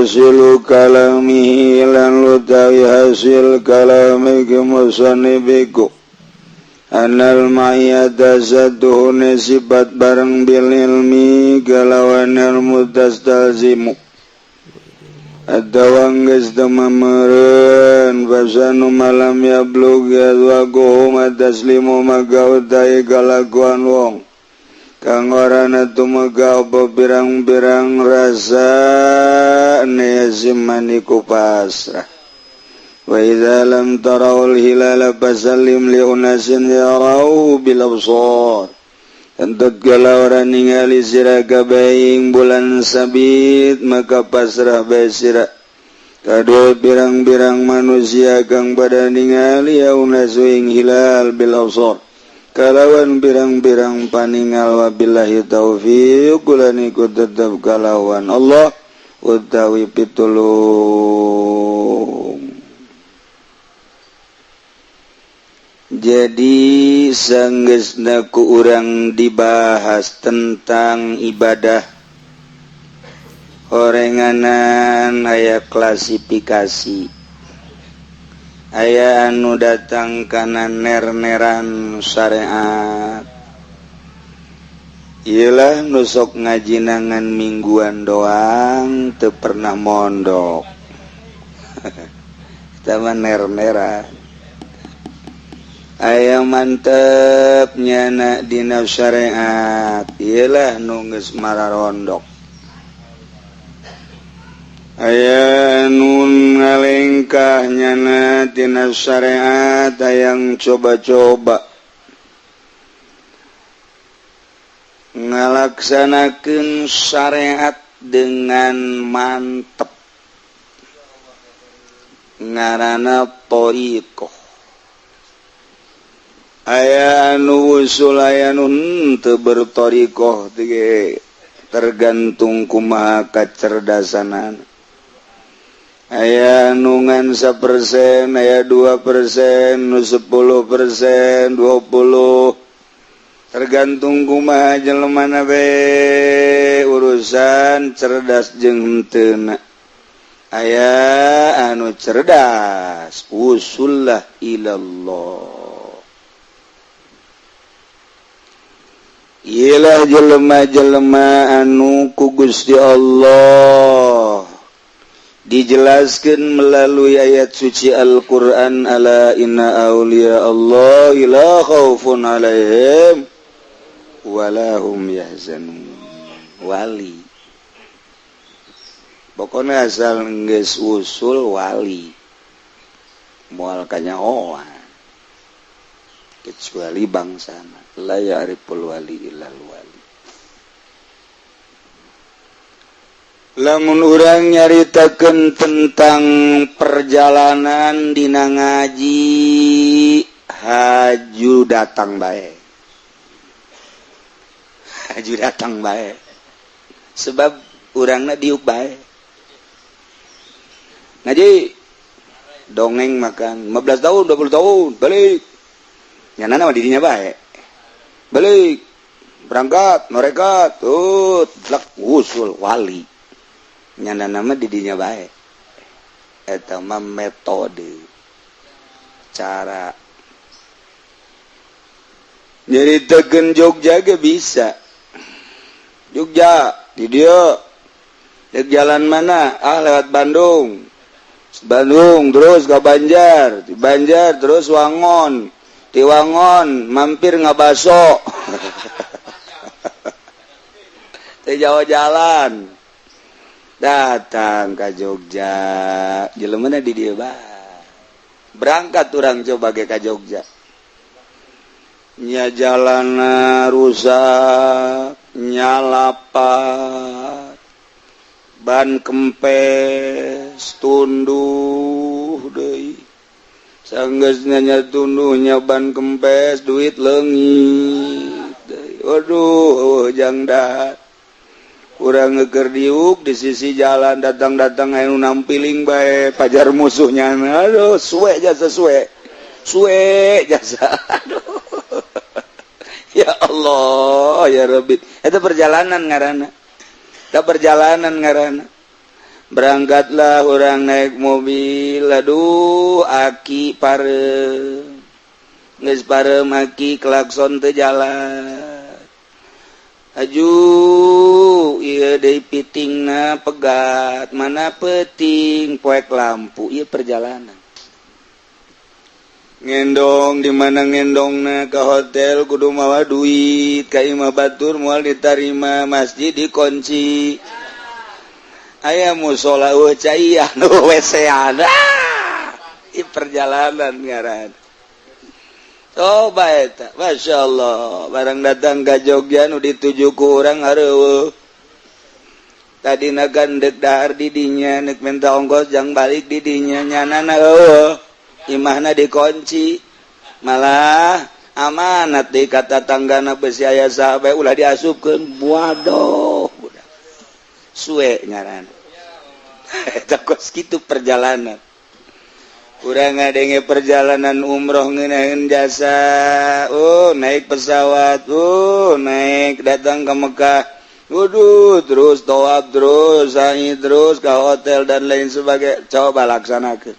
hasilu kalamihi lan utawi hasil kalami musannif iku anal ma'iyata saduhune sifat bareng bil ilmi kalawan ilmu tastalzimu atawa geus teu mameureun fasanu malam yablug yadwaguhum taslimu maka utai kalakuan wong kang ora tumega apa pirang-pirang rasa neziman iku pasrah. Wa idza lam tarawul hilala fasallim li unasin yarauhu bil absar. Entut kala ora ningali sira kabeh bulan sabit maka pasrah bae sira kadua pirang-pirang manusia kang pada ningali ya unasu ing hilal bil absar kalawan pirang-pirang paningal. Wabillahi taufiq, kula niku tetep kalawan Allah utawi pitulung. Jadi sanggeusna ku urang dibahas tentang ibadah, horenganan aya klasifikasi, aya anu datang kana ner-neran syariat. Iyalah nusok ngajinangan mingguan doang, teu pernah mondok. Kita mah ner-neran. Aya mantep nyana dina syariat, iyalah nu geus mararondok. Aya nu ngalengkah nyana tina syariat, hayang coba-coba ngalaksanakeun syariat dengan mantep, ngaranna thoriqoh. Aya anu usul, aya nu henteu berthoriqoh, tergantung kumaha kacerdasanana. Aya nu ngan 1%, aya 2%, nu 10%, 20, tergantung kumaha jelemana be, urusan cerdas jeung henteu. Aya anu cerdas usullah ilallah. Iyalah jelema-jelema anu ku Gusti Allah dijelaskan melalui ayat suci Al-Qur'an, ala inna auliya Allah la khaufun alaihim wala hum yahzanun. Wali pokoknya asal geus usul wali moal kanyahoan, kecuali bangsana la ya'riful wali illal wali. Lamun urang nyaritakeun tentang perjalanan dina ngaji, haju datang bae, haju datang bae, sebab urangna diuk bae ngaji dongeng makan 15 tahun 20 tahun balik nyana nama dirinya bae balik berangkat mereka tuh telak usul wali nyana nama didinya bae. Eta mah metode cara nyaritakeun Jogja ge bisa. Jogja di dieu dek jalan mana, ah lewat Bandung, Bandung terus ke Banjar, di Banjar terus Wangon, di Wangon mampir ngabaso di Jawa jalan datang ke Jogja, jelemana di dieu bae berangkat urang coba ge ka Jogja nya, jalana rusak, nyalapat ban kempes, tunduh deui, sanggeusna nya tunduhnya ban kempes, duit leungit deui. Waduh, jang dahar urang ngeker diuk di sisi jalan, datang-datang anu nampiling bae pajar musuhnya. Aduh, suwe jasa, suwe suwe jasa. Aduh, ya Allah ya Rabbi, itu perjalanan ngaranna, itu perjalanan ngaranna. Berangkatlah orang naik mobil, aduh aki pareum, geus pareum aki klakson teu jalan. Aju ieu deui pitingna pegat, mana peuting poek lampu, ieu perjalanan. Ngendong di mana ngendongna ke hotel kudu mawa duit, ka imah batur moal ditarima, masjid dikunci. Aya musola eueuh caian WC-an. Ieu perjalanan ngaran. Coba eta, Masya Allah, barang datang ka Jogja nu dituju ku urang areueuh. Tadina kan deuk dahar di dinya, neuk minta ongkos jang balik di dinya, nyanana eueuh. Imahna dikunci. Malah amanat di kata tanggana besi aya sahabat ulah diasupkeun. Waduh, budak. Suwe ngaran. Eta kos kitu perjalanan. Urang ngadenge perjalanan umroh ngeunaheun jasa, oh naik pesawat, oh naik datang ke Mekah, waduh terus tawaf terus, sa'i terus ke hotel dan lain sebagainya. Coba laksanakeun.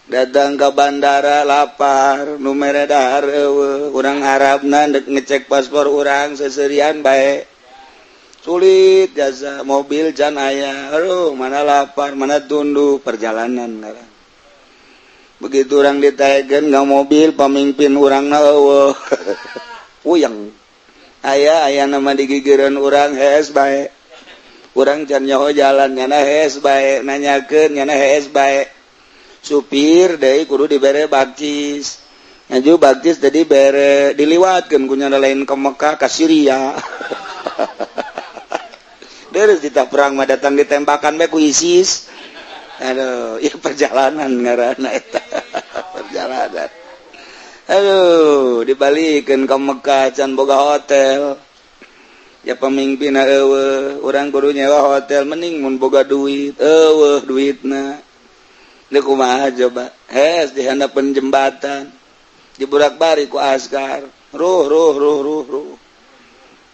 Datang ke bandara lapar, nu mere dahar eueuh, urang Arabna dek ngecek paspor urang seserian bae. Sulit jasa mobil can aya, aduh mana lapar, mana tunduh perjalanan ngaran. Begitu orang ditaekeun ka mobil pamimpin urangna eueuh. Puyeng. Aya aya nama digigireun urang hees bae. Urang can nyaho jalan nyana hees bae, nanyakeun nyana hees bae. Supir deui kudu dibere bakcis. Ngaju bakcis tadi bere diliwatkeun ku nyana lain ke Mekah ka Syria. Terus kita perang mah datang ditembakan bae ku ISIS. Aduh, ya perjalanan ngaranna eta. Perjalanan. Aduh, dibalikeun ka Mekah can boga hotel. Ya pemimpinna eueuh, urang kudu nyewa hotel mending mun boga duit, eueuh duitna. Deuk kumaha coba? Hes di handapeun jembatan. Diburak-bari ku askar. Ruh ruh ruh ruh ruh.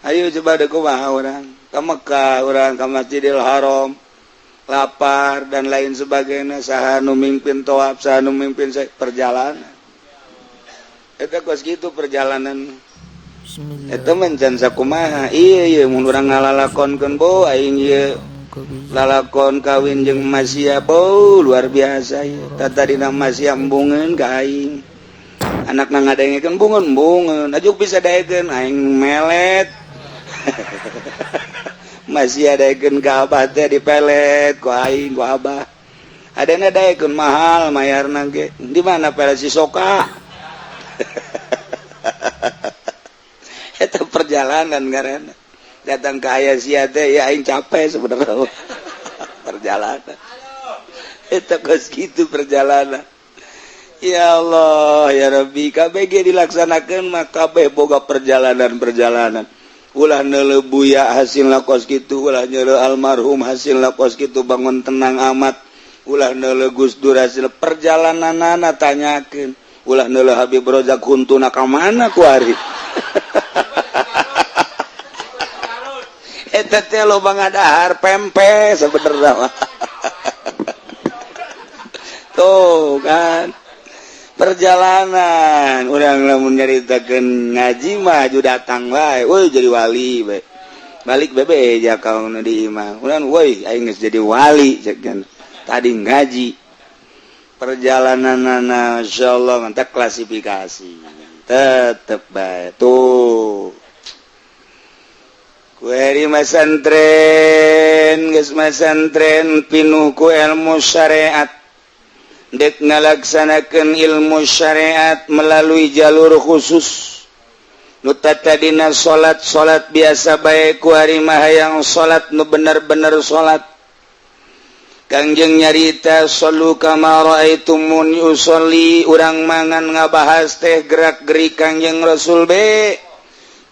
Ayo coba deuk kumaha urang? Ka Mekah urang ka Masjidil Haram. Lapar dan lain sebagainya, saha nu mimpin tawaf, saha nu mimpin perjalanan. Eta kos kitu perjalanan. Eta mencan sakumaha. Iya iya mun urang ngalalakonkeun bo aing ieu lalakon kawin jeung Masia bo luar biasa ieu. Tadina Masia embungeun ka aing. Anakna ngadengekeun bungeun-bungeun, ajuk bisa daekeun aing melet. Masih daekeun ka abah teh dipelet ku aing ku abah. Adana daekeun mahal mayarna ge. Di mana pelet si soka? Eta perjalanan ngaranna. Datang ke aya sia teh ya aing capek sebenarnya. Perjalanan. Eta geus kitu perjalanan. Ya Allah ya Rabbi, KBG dilaksanakeun mah kabeh boga perjalanan-perjalanan. Ulah neuleuh buya hasilna kos kitu, ulah neuleuh almarhum hasilna kos kitu bangun tenang amat, ulah neuleuh Gus Dur hasil perjalananana tanyakeun, ulah neuleuh Habib Rozak huntuna ka mana kuari. Eta teh loba ngadahar pempe sebenarnya. Tuh kan perjalanan urang lamun nyaritakeun ngaji mah aju datang wae, woi jadi wali bae. Balik bebe ja ka nu di imah. Urang woi aing geus jadi wali cek tadi ngaji. Perjalananana insyaallah mantap klasifikasi. Tetep bae tuh. Kueri masantren geus masantren pinuh ku ilmu syariat. Dek ngalaksanakeun ilmu syariat melalui jalur khusus. Nu tadina salat-salat biasa bae ku ari mah hayang salat nu bener-bener salat. Kangjeng nyarita sallu kama raaitumuni usolli, urang mangan ngabahas teh gerak-gerik Kangjeng Rasul be.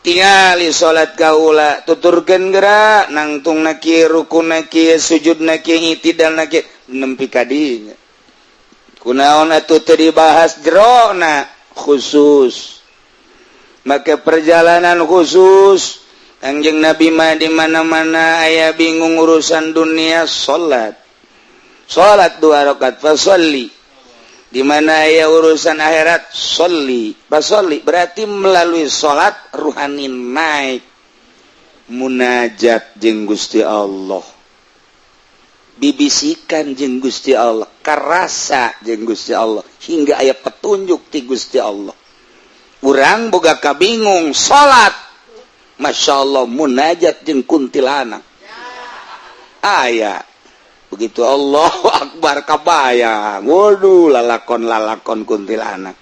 Tingali salat kaula tuturkeun gerak nangtungna kieu rukuna kieu sujudna kieu itidalna kieu nempi ka dinya. Kunaon atuh teu dibahas jerona khusus. Maka perjalanan khusus Kangjeng Nabi mah di mana-mana aya bingung urusan dunia, salat, salat dua rakaat, fasholli. Di mana aya urusan akhirat, sholli, fasholli. Berarti melalui salat ruhani naik, munajat jeung Gusti Allah, bibisikan jeung Gusti Allah, karasa jeung Gusti Allah, hingga aya petunjuk ti Gusti Allah. Urang boga kabingung, salat, Masya Allah, munajat jeung kuntilanak aya. Begitu Allahu Akbar, kabayang, waduh, lalakon lalakon kuntilanak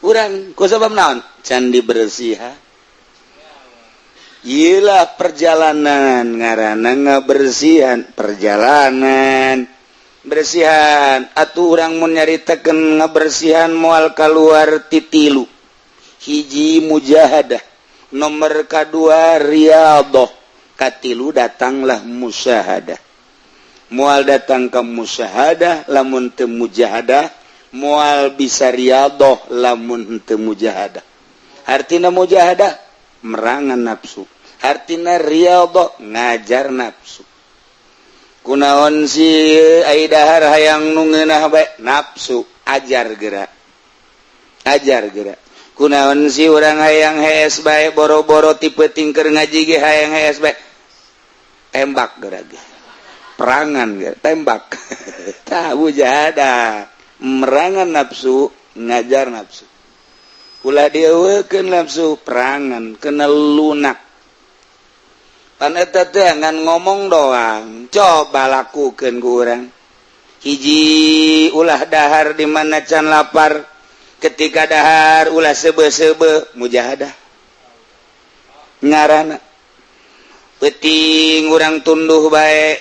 urang. Ku sebab naon? Can dibersihan. Gila, perjalanan ngaranna ngabersihan, perjalanan bersihan. Atuh urang mun nyaritakeun ngabersihan moal keluar ti tilu. Hiji, mujahadah. Nomor kedua, riyadhah. Katilu, datanglah musyahadah. Moal datang ke musyahadah lamun teu mujahadah, moal bisa riyadhah lamun teu mujahadah. Artina mujahadah merangan nafsu, artina riyadhah ngajar nafsu. Kunaon si ai dahar hayang nu ngeunah bae? Nafsu, ajar gerak, ajar gerak. Kunaon si urang hayang hees bae, boro-boro tipe tingker ngaji ge hayang hees bae? Tembak gerak ge, perangan ge, tembak. Tah, mujahadah merangan nafsu, ngajar nafsu. Ulah dieuweukeun nafsu, perangan kena lunak. Pan eta teh ngan ngomong doang, coba lakukeun ku urang. Hiji, ulah dahar di mana can lapar. Ketika dahar ulah sebe-sebe, mujahadah ngarana. Peting urang tunduh bae,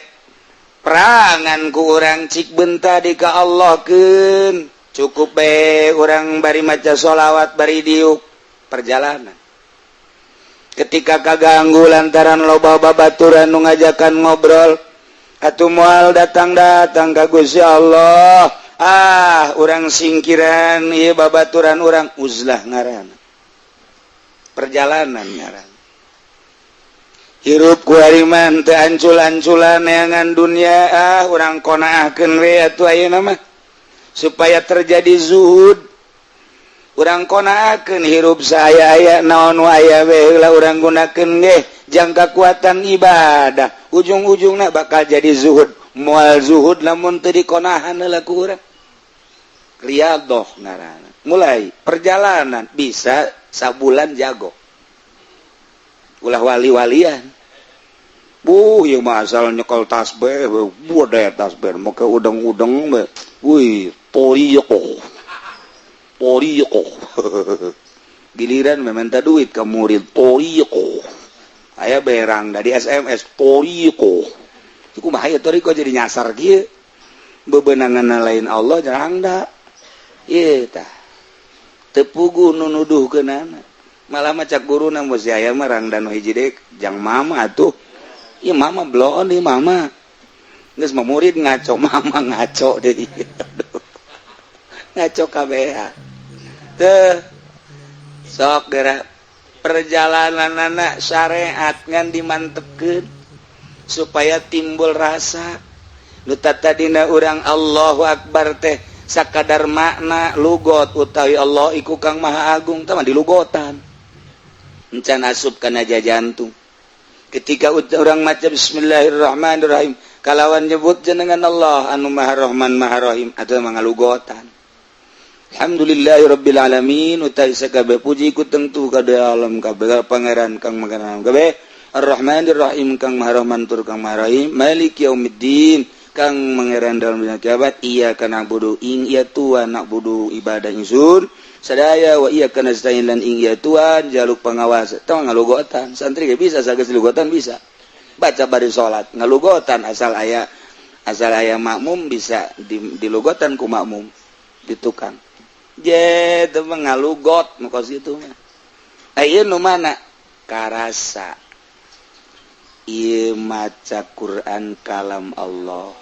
perangan ku urang, cik benta di ka Allah keun. Cukup bae urang bari maca sholawat, bari diuk, perjalanan. Ketika kaganggu lantaran loba babaturan nu ngajakan ngobrol, atuh moal datang-datang ka Gusti Allah. Ah, urang singkiran ieu babaturan urang, uzlah ngaran, perjalanan ngaran. Hirup ku hariman teu ancul-anculan neangan dunia. Ah, urang qonaahkeun we atuh ayeuna mah supaya terjadi zuhud. Urang qonaahkeun hirup saaya-aya, naon nu aya we heula urang gunakeun ge jang kakuatan ibadah. Ujung-ujungna bakal jadi zuhud. Moal zuhud lamun teu dikonahan heula ku urang. Riyadhoh ngaranna. Mulai perjalanan, bisa sabulan jago. Ulah wali-walian. Buh, ieu mah asal nyekel tasbih, budaya tasbih make udeng-udeng we. Wih, toriqoh. Toriqoh. Giliran meminta duit ke murid, toriqoh. Aya berang dari SMS, toriqoh. Itu kumaha ya toriqoh jadi nyasar kieu. Bebenangan lain Allah jarang da. Ieu tah. Teu puguh nu nuduhkeunana. Malah mah cak guruna, mun si aya mah rangda nu hiji deui jang mama atuh. Ieu mama bloon ieu mama. Geus mah murid ngaco, mama ngaco deui. Ngaco kabeh. Teu sok geura perjalanan anak syariat ngan dimantepkeun supaya timbul rasa. Nu tadina urang Allahu Akbar teh sakadar makna lugot, utawi Allah iku kang maha agung tah mah di lugotan, encan asup kana jantung. Ketika orang maca bismillahirrahmanirrahim kalawan nyebut jenengan Allah anu maha rahman maha rahim atau mangalugotan. Alhamdulillahirabbil alamin, utawi sakabeh puji ku tentu ka alam kabeh pangeran kang pangeran kabeh, Ar-Rahmanir Rahim, kang maha rahman tur kang maha rahim, Malik yaumiddin, kang pangeran dalam dina kiamat. Iyyaka na'budu, ing iya Tuhan, na'budu, ibadah ingsun sadaya, wa iyyaka nasta'in, lan ing iya Tuhan jaluk pengawas. Tong ngalugotan, santri ge bisa, sageus lugotan bisa baca. Bari salat ngalugotan, asal aya makmum bisa di, dilugotan ku makmum di tukang je teu ngalugot nu kos kitu mah. Aya nu mana karasa ieu maca Quran kalam Allah,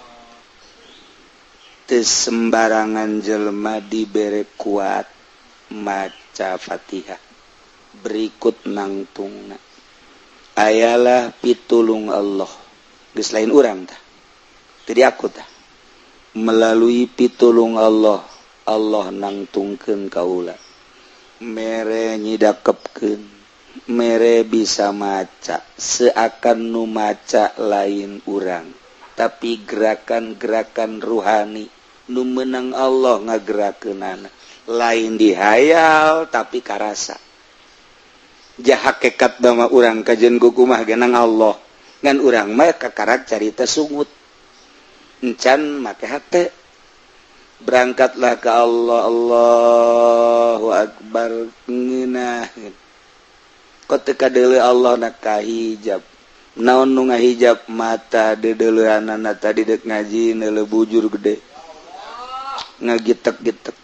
teu sembarangan jelema dibere kuat maca Fatihah berikut nangtungna. Ayalah pitulung Allah geus lain urang tah teu aku tah melalui pitulung Allah. Allah nangtungkeun kaula mere nyidakepkeun mere bisa maca seakan nu maca lain urang tapi gerakan-gerakan ruhani nu menang Allah ngagerakeunana lain dihayal tapi karasa hakekat nama urang kajen kukumah genang Allah ngan urang mah kakarak carita sungut encan make hate berangkatlah ke Allah. Allahu akbar ngeunah kok teu kadeuleu Allah na kahijab naon nu ngahijab mata deudeuleunana tadi deuk ngaji neuleu bujur gede ngagitek-gitek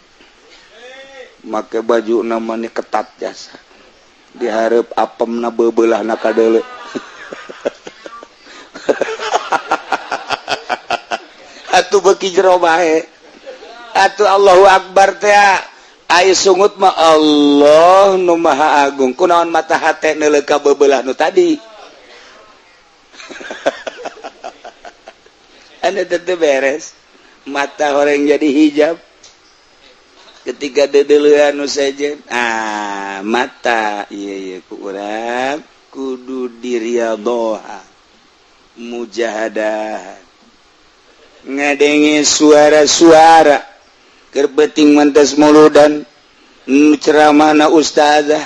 make baju namanya ketat jasa diharap apem na bebelah na kadeuleu. Atuh beuki jero bae atuh Allahu akbar teh ai sungut mah Allah nu maha agung kunaon mata hate neuleuh ka bebelah nu tadi. Anu teu beres mata horeng jadi hijab ketika deudeuleun nu sejen ah mata ieu ieu ku urang kudu diriadhoha mujahadah ngadenge suara-suara keur beuting mantas muludan ceramahna ustazah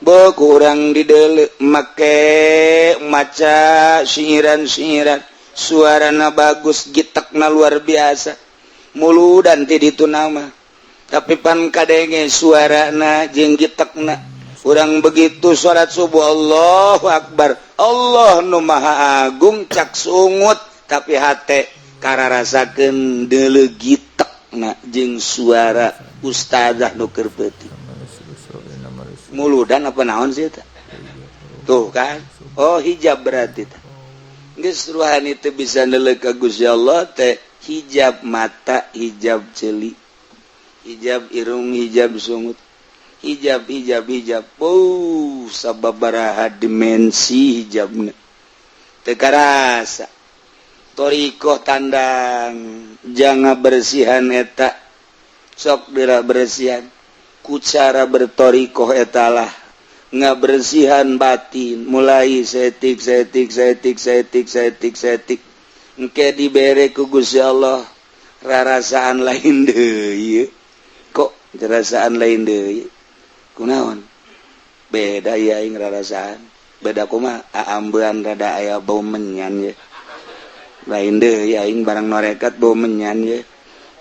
beuh ku urang dideuleu make maca syiiran-syiiran suarana bagus gitekna luar biasa muludan ti ditu nama tapi pan kadenge suarana jeung gitekna urang begitu salat subuh Allahu akbar Allah nu maha agung cak sungut tapi hate kararasakeun deuleu gitekna jeung suara ustazah nu keur peuting muludan apa naon sih eta tuh kan oh hijab berarti teh geus ruhani teu bisa neuleuh ka Gusti Allah teh hijab mata hijab ceuli hijab irung hijab sungut hijab hijab hijab oh sababaraha dimensi hijabna teu karasa thoriqoh tandang jangan bersihan eta sok dira bersihan ku cara berthoriqoh etalah ngabersihan batin mulai setik setik setik setik setik setik engke dibere ku Gusti Allah rarasaan lain deui kok rarasaan lain deui kunaon beda ya aing rarasaan beda kumaha aambean rada aya bau menyan ye lain deui aing barang norekat bau menyan ye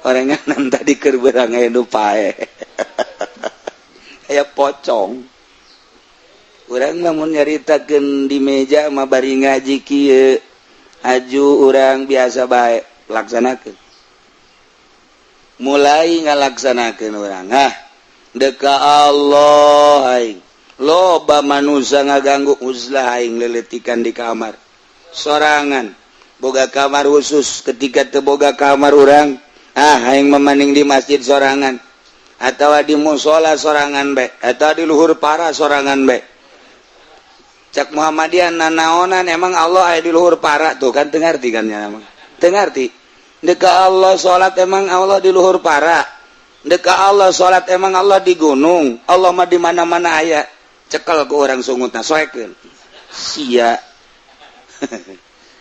orenganan tadi keur beurang aya nu pae aya pocong urang lamun nyaritakeun di meja mah bari ngaji kieu aju urang biasa bae laksanakeun mulai ngalaksanakeun urang ah deka Allah aing loba manusia ngaganggu uzlah aing leletikan di kamar sorangan boga kamar khusus ketika teu boga kamar urang ah aing memaning di masjid sorangan atawa di musola sorangan bae atawa di luhur para sorangan bae cak Muhammadiyah nanaonan emang Allah aya di luhur para tuh kan teu ngarti kan nya emang teu ngarti deka Allah salat emang Allah di luhur para deka Allah salat emang Allah di gunung Allah mah di mana-mana aya cekel ku urang sungutna soekeun sia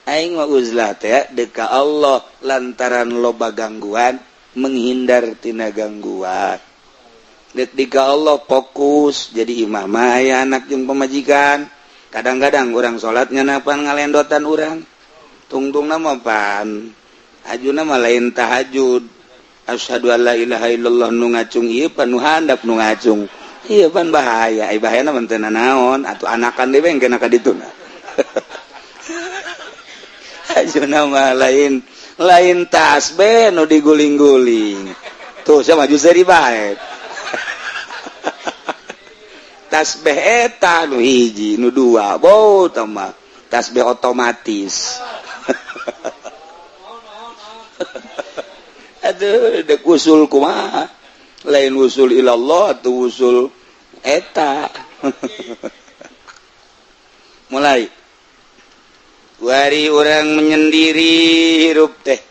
aing mah uzlah teh deka Allah lantaran loba gangguan menghindar tina gangguan dek dika Allah fokus jadi imam mah aya anak jeung pamajikan kadang-kadang urang salatnya napan ngalendotan urang tungtungna mah pan ajuna mah lain tahajud asyhadu alla ilaha illallah nu ngacung ieu pan nu handap nu ngacung ieu pan bahaya ai bahayana mah teu nanaon atuh anakan deui engke ka dituna ajuna mah lain lain tasbih nu diguling-guling tuh sia maju seuri bae tasbih eta nu hiji nu dua bau tah mah tasbih otomatis aduh dek usul kumaha lain usul ilallah atau usul eta. Mulai wari orang menyendiri hirup teh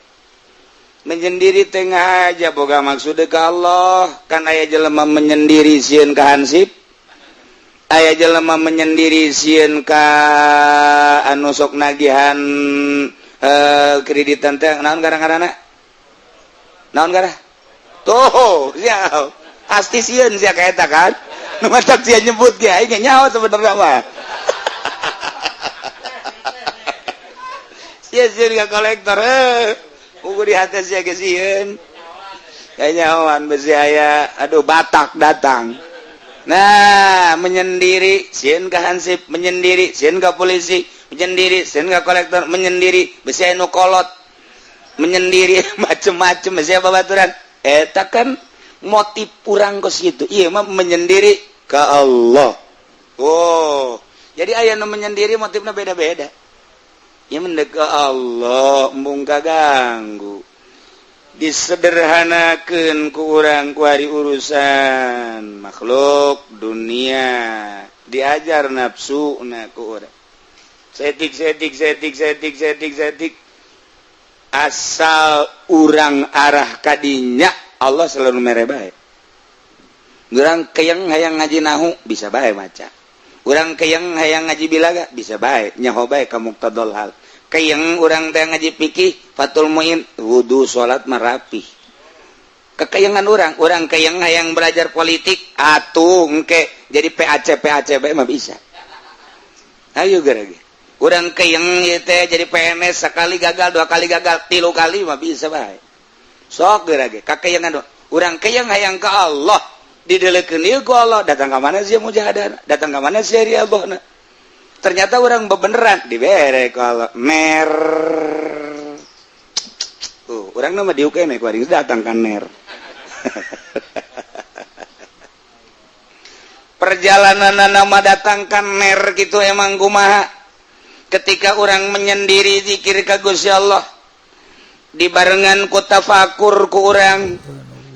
menyendiri tengah aja boga maksud ke Allah. Kan aya jelema menyendiri sieun ka hansip, aya jelema menyendiri sieun ka anu sok nagihan kreditan teh. Naon gara-garana? Naon gara tuh? Sia pasti sieun sia ka eta kan. Nu matak sia nyebut ge aing nyaho sebenarnya mah. Sia sieun ka kolektor, ugu di hati sia ge sieun. Kanyahoan besi aya, aduh Batak datang. Nah, menyendiri sieun ka hansip, menyendiri sieun ka polisi, menyendiri sieun ka kolektor, menyendiri besi aya nu kolot. Menyendiri macem-macem besi aya babaturan. Eta kan motif urang kos kitu. Ieu mah menyendiri ka Allah. Oh, jadi aya nu menyendiri motifna beda-beda. Ya mendek ke Allah, embung kaganggu. Disederhanakeun ku urang kuari urusan makhluk dunia, diajar nafsu na ku urang. Setik setik setik setik setik setik, asal urang arah kadinya Allah selalu mere bae. Urang keyeng hayang ngaji nahu bisa bae maca. Urang keyeng hayang ngaji bilaga bisa bae, nyaho bae ka muqtadol hal. Keyeng urang teh ngaji fikih Fathul Muin, wudu salat marapih. Kekeyengan urang, urang keyeng hayang belajar politik atuh engke jadi PAC PAC bae mah bisa. Ayo gerage. Urang keyeng ieu teh jadi PNS, sekali gagal, dua kali gagal, tilu kali mah bisa bae. Sok gerage kakeyengan. Urang keyeng hayang ka Allah, didelekeun ieu ku Allah, datang ka mana sia mujahadah, datang ka mana sia riadohna. Ternyata orang bebeneran dibere ku Allah ner. Tuh, urang nama diuk keneh ku aing datang ka ner. Perjalanan nama datang ka ner gitu emang kumaha? Ketika orang menyendiri zikir ka Gusti Allah dibarengan ku tafakur ku urang,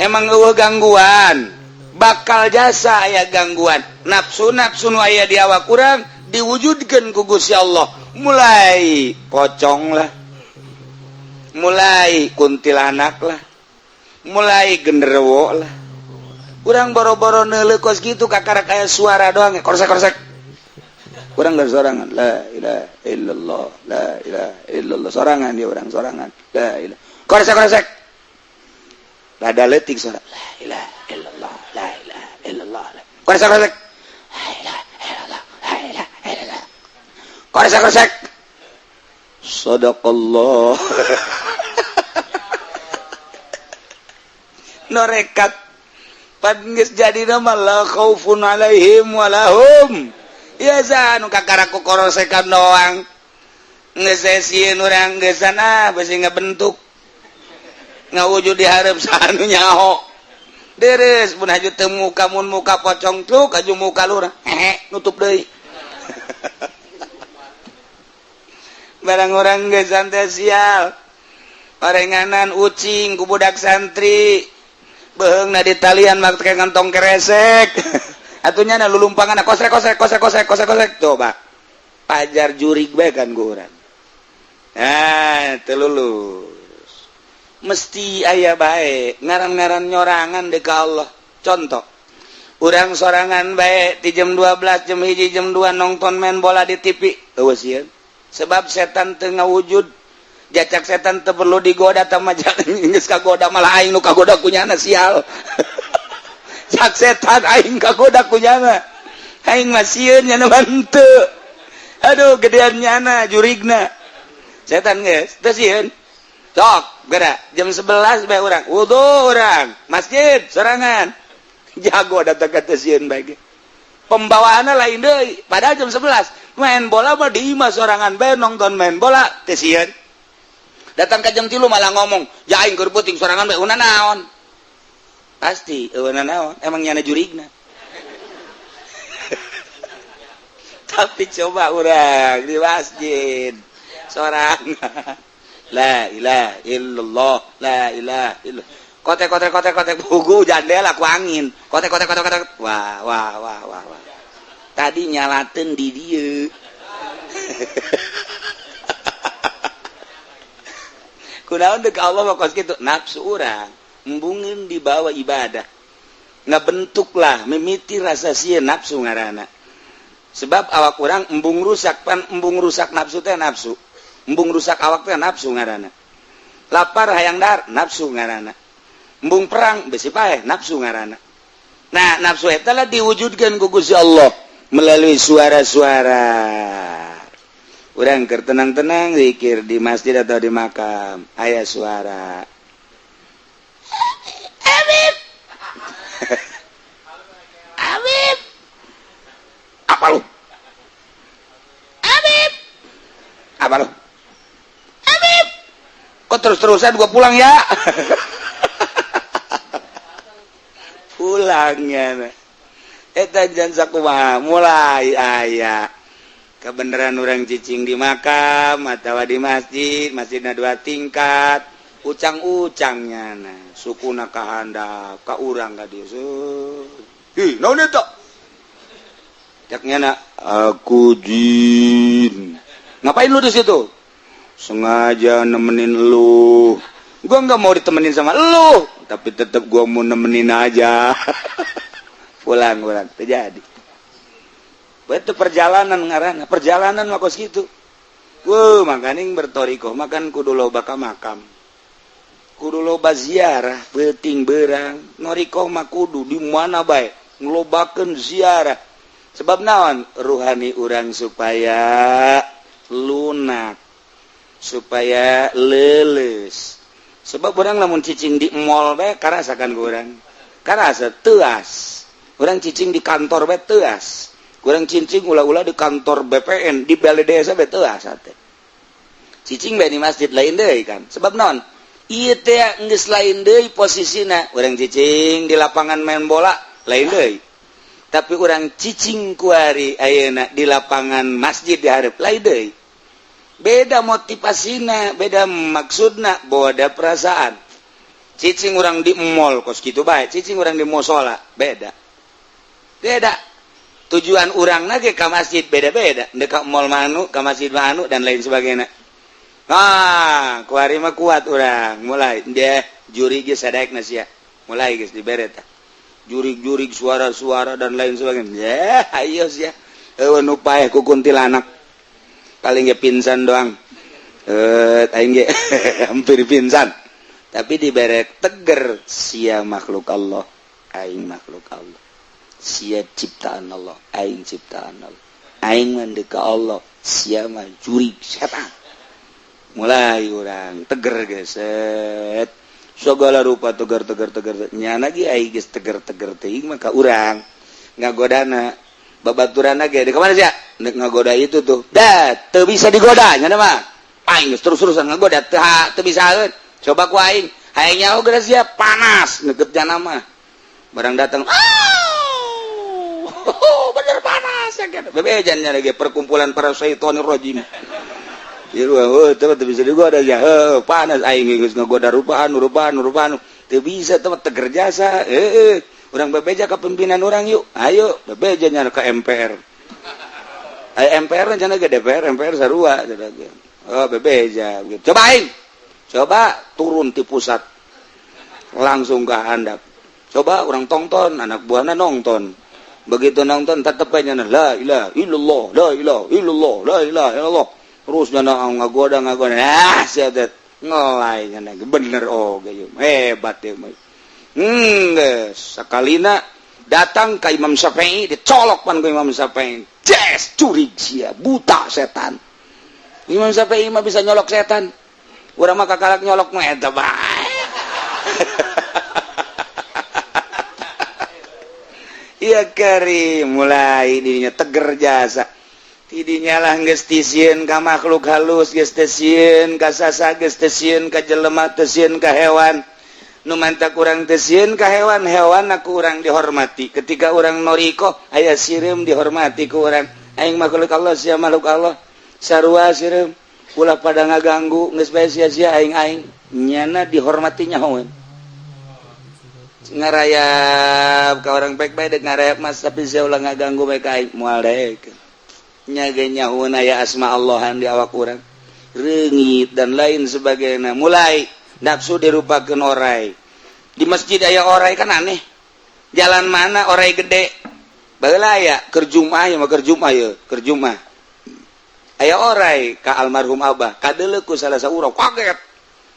emang eueuh gangguan, bakal jasa aya gangguan nafsu nafsu nu aya di awak urang diwujudkeun ku Gusti Allah. Mulai pocong lah, mulai kuntilanak lah, mulai genderuwo lah. Urang boro-boro neuleuh kos kitu, kakara kaya suara doang korsek-korsek. Urang dari sorangan la ilaha illallah, la ilaha illallah, sorangan dia urang sorangan la ilaha korsek-korsek, rada leutik suara la ilaha illallah, la ilaha illallah, korsek-korsek, la ilaha illallah, la ilaha illallah, korsek-korsek, sadaqallah. Norekat pan geus jadi nama la khaufun alaihim walahum ya nu kakara ku korosekan doang geus sieun urang geus ah besi ngabentuk ngawujud di hareup sanu nyaho deres pun haju teu muka mun muka pocong truk aju muka lurah hehe nutup deui. Barang urang geus teh sial parenganan ucing ku budak santri beheungna di talian make kantong keresek. Atunya na lulumpangan kosrek kosrek kosrek kosrek kosrek kosrek, coba pajar jurig bae kan ku urang. Nah, teu lulus. Mesti aya bae ngaran-ngaran nyorangan deuk ka Allah. Contoh, urang sorangan bae di jam 12, jam 1, jam 2 nonton main bola di TV. Eueuh sieun. Sebab setan teu ngawujud. Jacak setan teu perlu digoda tah geus kagoda malah aing nu kagoda kunyana sial. Cak setan aing kagoda kunyana. Aing mah sieun nyana henteu. Aduh gedean nyana jurigna. Setan geus teu sieun. Sok geura jam 11 bae urang wudu urang masjid sorangan. Jago datang ka teu sieun bae ge. Pembawaanna lain deui padahal jam 11 main bola mah di imah sorangan bae nonton main bola teu sieun. Datang ka jam 3 malah ngomong, "Ya aing keur peuting sorangan bae una naon?" Pasti eueuna naon, emang nyana jurigna. Tapi coba urang di masjid sorangan. La ilaha illallah, la ilaha illallah. Kotek kotek kotek kotek bugu jandela ku angin. Kotek kotek kotek kotek. Wah wah wah wah wah. Tadi nyalateun di dieu. Kunaon deuk Allah mah kos kitu nafsu urang embungeun dibawa ibadah. Ngabentuklah mimiti rasa sieun nafsu ngaranna. Sebab awak urang embung rusak pan embung rusak nafsu teh nafsu. Embung rusak awak teh nafsu ngaranna. Lapar hayang dahar nafsu ngaranna. Embung perang besi paeh nafsu ngaranna. Nah, nafsu eta lah diwujudkeun ku Gusti Allah melalui suara-suara. Urang keur tenang-tenang zikir di masjid atau di makam, aya suara. Habib. Habib. Apa lu? Habib. Apa lu? Habib. Kok terus-terusan gua pulang ya? Pulangnya. Eta jan sakumaha mulai aya kebenaran orang cicing di makam atau di masjid, masjidna dua tingkat, ucang-ucangnya nah, sukuna ka handap, ka urang ka dieu. Ih, naon eta? Cek nya aku jin. Ngapain lu di situ? Sengaja nemenin lu. Gua nggak mau ditemenin sama lu, tapi tetap gua mau nemenin aja. Pulang-pulang terjadi. Itu perjalanan ngaranna, perjalanan mah kos kitu. Wuh, makaning bertoriko, makan kudu loba ka makam. Kudu loba ziarah, peuting beurang. Noriko mah kudu di mana bae ngelobakeun ziarah. Sebab naon? Ruhani urang supaya lunak, supaya leuleus. Sebab urang lamun cicing di mall bae karasakan ku urang. Karasa teuas. Urang cicing di kantor bae teuas. Kurang cincing ulah-ulah di kantor BPN di balai desa bae teuas teh. Cicing bae di masjid lain deui kan. Sebab naon? Ieu teh geus lain deui posisina. Urang cicing di lapangan main bola lain deui. Tapi urang cicing kuari ayeuna di lapangan masjid di hareup lain deui. Beda motivasina, beda maksudna, beda perasaan. Cicing urang di mall kos kitu bae, cicing urang di musola beda. Beda. Tujuan urang lagi ke masjid beda-beda, dekat mall manu, ke masjid manu dan lain sebagainya. Ah, kuari mah kuat urang, mulai dia juri geus sadaek sia. Mulai geus dibere tah. Jurig-jurig suara-suara dan lain sebagainya. Ya, ayo sia. Eueuh nu paeh ku kuntilanak. Paling ge pingsan doang. Aing ge hampir pingsan. Tapi dibere teger sia makhluk Allah, aing makhluk Allah. Sia ciptaan Allah, aing ciptaan Allah. Aing mah deuk ka Allah, sia mah jurig setan. Mulai urang teger geset. Segala rupa teger teger teger. Nyana ge aing geus teger-teger teuing mah ka urang ngagodana. Babaturanna ge di mana sia? Deuk ngagoda itu tuh. Da, teu bisa digoda nyana mah. Aing geus terus-terusan ngagoda teu bisaeun. Coba ku aing, hayang nyaho geus sia panas neukeut jana mah. Barang datang, bener panas ya kan. Bebejannya lagi perkumpulan para syaitonir rajim. Ieu heuh teu bisa digoda ya. Heuh panas aing geus ngagoda rupaan rupaan rupaan. Teu bisa teh teger jasa. Heuh urang bebeja ka pimpinan urang yuk. Ayo bebejanya ke MPR. Aya MPR cenah ge DPR, MPR sarua cenah ge. Oh bebeja. Coba aing. Coba turun ti pusat. Langsung ke handap. Coba urang tongton, anak buahna nonton. Begitu nonton tetep aja la ilaha illallah, la ilaha illallah, la ilaha illallah. Terus nyana ngagoda ngagoda. Ah, sia teh ngelai nyana bener oge ieu. Hebat ieu mah. Geus sakalina datang ka Imam Syafi'i dicolok pan ku Imam Syafi'i. Jes curig sia, buta setan. Imam Syafi'i mah bisa nyolok setan. Urang mah kakalak nyolok mah eta bae. Iya kari mulai dirinya teger jasa. Tidinya lah geus tisieun ka makhluk halus, geus teu sieun ka sasa, geus teu sieun ka jelema, teu sieun ka hewan. Nu manta kurang teu sieun ka hewan, hewan aku urang dihormati. Ketika urang noriko aya sireum dihormati ku urang. Aing makhluk Allah, sia makhluk Allah. Sarua sireum ulah pada ngaganggu geus bae sia-sia aing-aing. Nyana dihormati nyahoeun. Ngarayap ka orang baik baik dek ngarayap mas tapi sia ulah ngaganggu bae ka aing moal daek. Nya ge nyahoeun aya asma Allahan di awak urang. Reungit dan lain sebagainya. Mulai nafsu dirupakan orai. Di masjid aya orai kan aneh. Jalan mana orai gede? Baheula aya keur Jumaah ya mah, keur Jumaah ya, keur Jumaah. Aya orai ka almarhum Abah, kadeuleu ku salah saurang, kaget.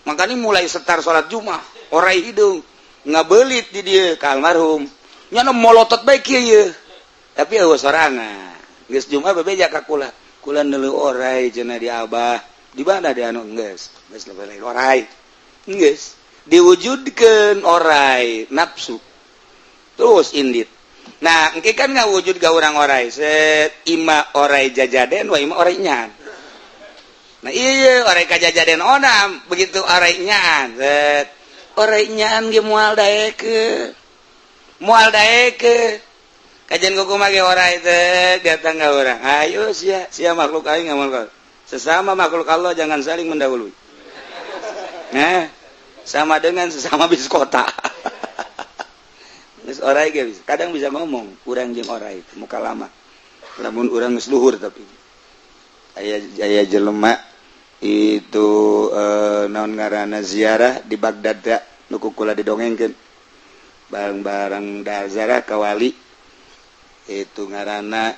Makanya mulai setar salat Jumaah, orai hidung ngabelit di dieu ka almarhum. Nyana molotot bae kieu ye. Tapi euweuh sorangan. Geus Jumaah bebeja ka kula. Kula neuleuh orai cenah di Abah. Di mana di anu geus? Geus lain orai. Geus diwujudkeun orai nafsu. Terus indit. Nah, engke kan ngawujud ka urang orai. Set ima orai jajaden wa ima orai nyaan. Nah, iya orai ka jajaden onam, begitu orai nyaan. Set orai nyaan ge moal daekeun. Moal daekeun. Kajian kumaha ge orai teh datang ka urang. Ayo sia, sia makhluk aing ngamal. Sesama makhluk Allah jangan saling mendahului. Nah, sama dengan sesama bis kota. Geus orai ge bisa. Kadang bisa ngomong urang jeung orai muka lama. Lamun urang geus luhur, tapi aya aya jelema itu naon ngaranna, ziarah di Baghdad da, nu ku kula didongengkeun. Barang-barang da ziarah ka wali itu ngaranna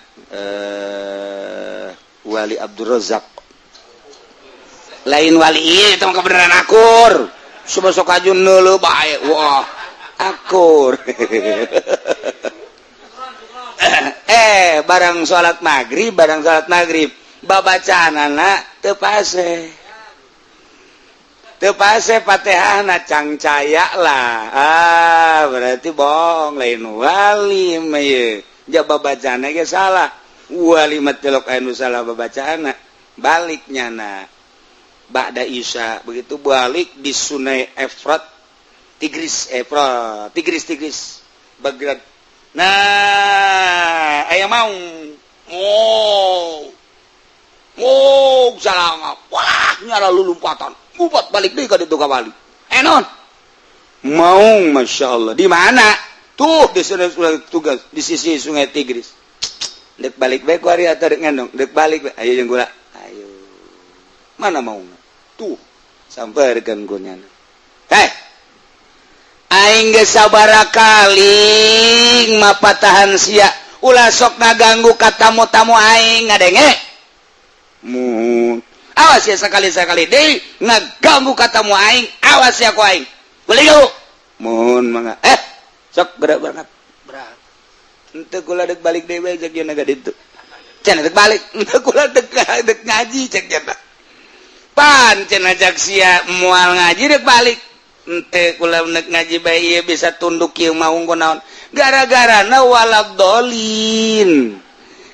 Wali Abdul Razak. Lain wali ieu, itu mah kebenaran akur. Coba sok aju neuleuh bae. Wah, akur. Barang salat maghrib, barang salat maghrib, babacaanana teu pase. Teu pase Fatihahna, cangcaya lah. Ah, berarti bohong, lain wali mah ieu. Ja babacaanna ge salah. Wali mah tilok anu salah babacaanna. Balik nyana. Ba'da Isya, begitu balik di Sungai Efrat, Tigris, Efrat, Tigris, Tigris, Baghdad. Nah, aya maung. Oh. Oh, salah. Wah, nyala lulumpatan. Ngubat balik deui ka ditu ka wali. Eh, non. Maung, masya Allah. Di mana? Tuh di sungai tugas di sisi Sungai Tigris. Dek balik bae ku ari atau dek ngendong? Dek balik bae. Ayo jeung kula. Ayo. Mana maung? Tuh, sampeurkeun ku nyana. Heh. Aing geus sabaraha kali mapatahan sia. Ulah sok ngaganggu ka tamu-tamu aing, ngadenge. Mun awas ya, sekali-sekali deui ngaganggu ka tamu aing, awas ya ku aing. Beli yuk. Mun mangga. Eh, sok gerak berangkat. Berangkat. Henteu, kula dek balik deui bae cek yeuna ka ditu. Cenah dek balik, henteu, kula dek dek ngaji cek cenah. Pan cenah cak sia moal ngaji dek balik. Henteu, kula dek ngaji bae, ieu bisa tunduk kieu maung kunaon. Gara-gara na waladolin.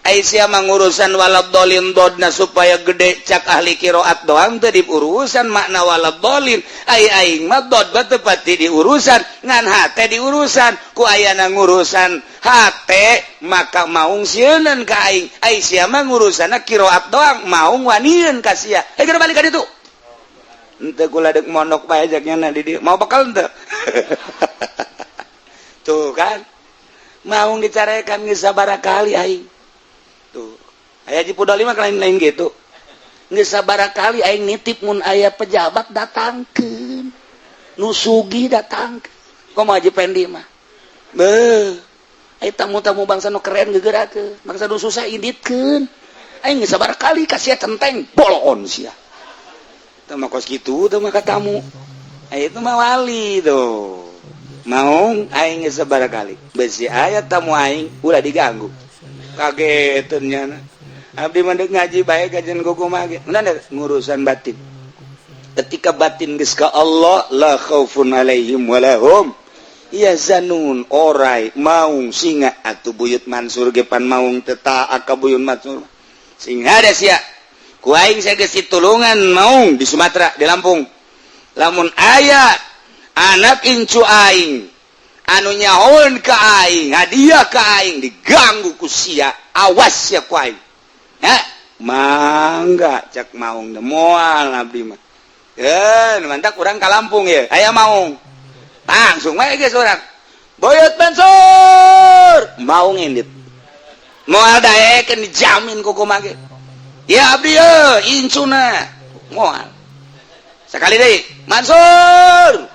Aisyah mengurusan waladolin dodna supaya gede cak ahli kiroat doang teu diurusan makna waladolin. Ai aing mah dod mah teu pati diurusan, ngan hate diurusan. Ku ayana ngurusan hate maka maung sieunan ka aing. Aisyah mah ngurusanna kiroat doang, maung wanieun ka sia. Hei, geura balik ka ditu. Henteu, kula dek mondok bae cek nya di dieu. Mau bekal henteu? Tuh kan, maung dicarekan geus sabaraha kali aing. Tuh, aya Haji Pudoli mah lain-lain gitu. Geus sabaraha kali aing nitip, mun aya pejabat datangkeun, nu sugih datangkeun. Komo Haji Pendi mah. Beuh, aya tamu-tamu bangsa nu keren geugerakeun, bangsa nu susah inditkeun. Aing geus sabaraha kali kasih centeng bolon sia. Teu mah kos kitu teu mah ka tamu. Aya itu mah wali tuh. Maung aing geus sabaraha kali. Besi aya tamu aing ulah diganggu. Kageteun nyana. Abdi mah deuk ngaji bae kajian kumaha ge. Ngurusan batin. Ketika batin geus ka Allah, la khaufun alaihim walahum yahzanun. Orai maung singa atuh, Buyut Mansur ge pan maung teu taat ka Buyut Mansur. Sing ada sia. Ku aing geus ditulungan maung di Sumatera, di Lampung. Lamun aya anak incu aing anu nyahoeun ka aing, hadiah ka aing diganggu ku sia, awas ya ku aing. Ha, mangga cak maung, moal abdi mah. Eh, mantap urang ka Lampung ya. Aya maung. Langsung wae geus urang. Buyut Mansur. Maung indit. Moal daekeun, dijamin ku kumaha ge. Ya abdi ye incuna. Moal. Sekali deui, Mansur.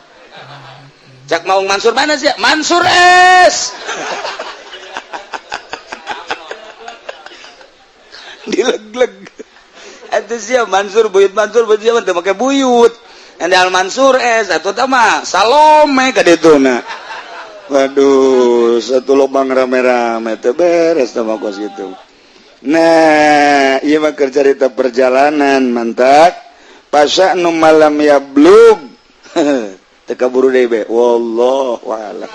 Cak Maung, Mansur mana sih? Mansur S. Dileg-leg. Itu sih Mansur buyut, Mansur buyut siapa teu make buyut. Andal Mansur S atau mah Salome ka dituna. Waduh, satu lubang rame-rame teu beres sama kos gitu. Nah, ieu mah keur carita perjalanan mantak. Pasa nu malam ya belum. Teu kaburu deui be. Wallahu a'lam.